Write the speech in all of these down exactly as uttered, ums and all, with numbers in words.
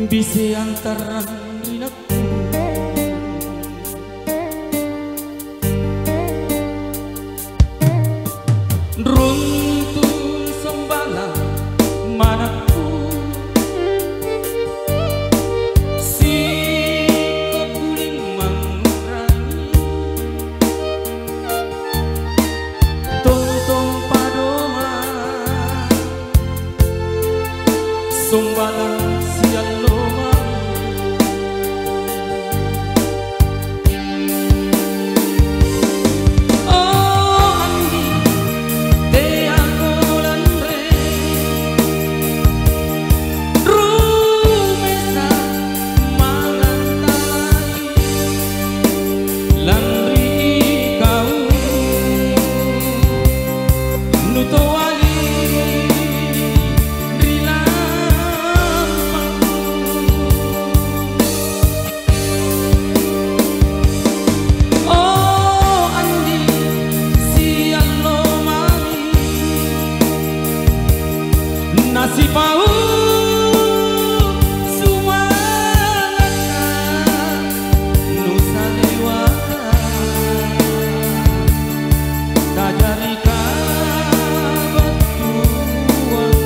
Bise antarang ri nakku. Runtu' sombalang manakku, sikko' kuling mangngurangi, tontong padomang, sombalang siallo mami. Oh, andi, teako lanre, rumesa mangantalai lanri kau, nutoali ri lampangku. Oh, andi, siallo mami, nasipau sumangatta nusalewata, tajarika battuang.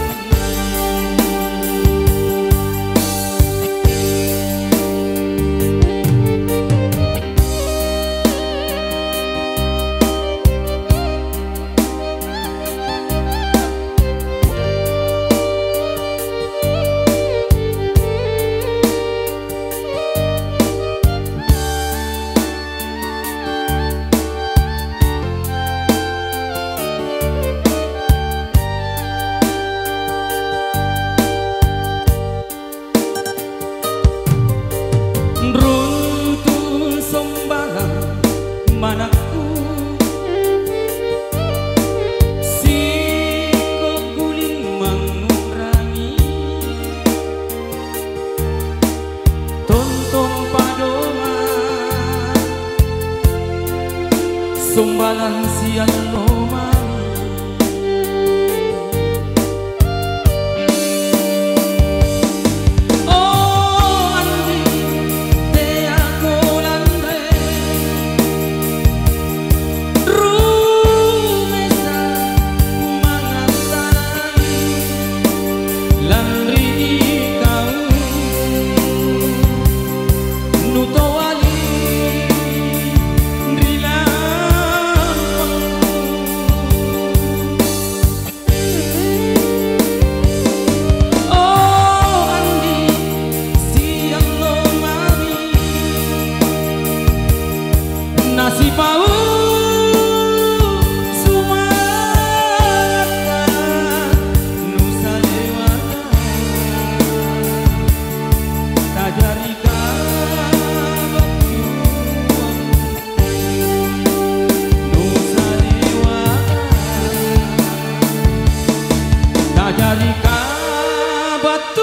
Runtu' sombalang manakku, sikko' kuling mangngurangi, tontong padomang, sombalang siallo mami. Oh, andi, teako lanre, rumesa mangantalai lanri kau, nutoali ri lampangku. Oh, andi, siallo mami, nasipau sumangatta nusalewata, tajarika battuang. Nusalewata, tajarika battu